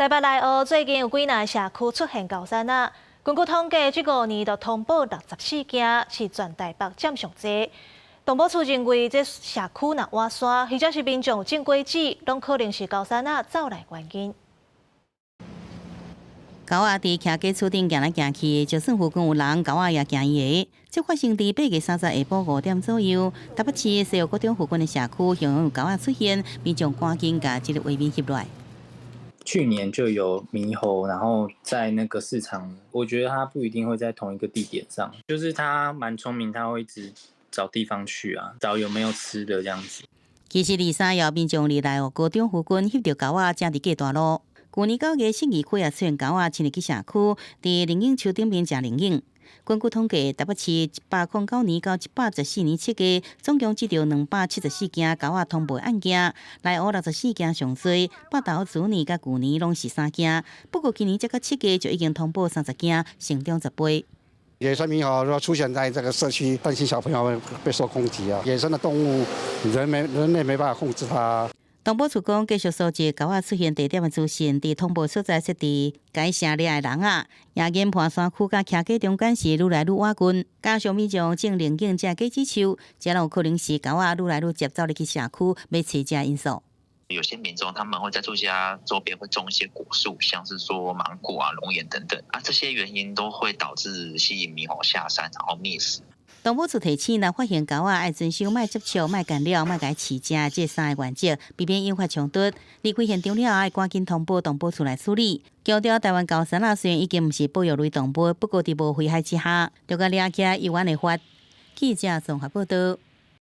台北內湖最近有幾若社區出現猴山仔，根據統計，這5年就通報64件，是全台北佔上濟。動保處認為，這社區若倚山，或者是民眾種果子，攏可能是猴山仔走來原因。猴仔佇徛家厝頂行來行去，就算附近有人，猴仔也驚伊个。這發生佇8月30下晡5點左右，台北市西湖國中附近的社區，形容有猴仔出現，民眾趕緊共這个畫面翕落來。去年就有獼猴，然後在那個市場，我覺得它不一定會在同一個地點上，就是它蠻聰明，它會一直找地方去啊，找有沒有吃的這樣子。其實二三號民眾佇內湖高中附近翕著猴仔，正佇過大路。去年9月，信義區也出現猴仔，侵入去社區，佇靈隱樹頂面食靈隱。根據統計，台北市109年到114年7月，總共接著274件猴仔通報案件，內湖64件上濟，北投、竹林佮舊年攏是3件。不過今年才到7月就已經通報30件，成長10倍。野生獼猴若出現在這個社區，擔心小朋友被受攻擊啊！野生的動物，人類沒辦法控制它。動保處講，繼續收集猴仔出現地點的資訊，佇通報所在設置該城掠的籠仔，也研判山區佮徛家中間是愈來愈倚近，加上民眾種靈隱這果子樹，這攏有可能是猴仔愈來愈捷走入去社區，欲揣食因素。有些民眾他們會在住家周邊會種一些果樹，像是說芒果啊、龍眼等等，啊，這些原因都會導致吸引獼猴下山，然後覓食。動保處提醒，若發現猴仔，愛遵守莫接觸、莫干擾、莫共飼食這三个原則，避免引發衝突。離開現場了後，愛趕緊通報動保處來處理。強調台灣猴山仔雖然已經毋是保育類動物，不過佇無危害之下，著共掠起來猶原會罰。記者綜合報道。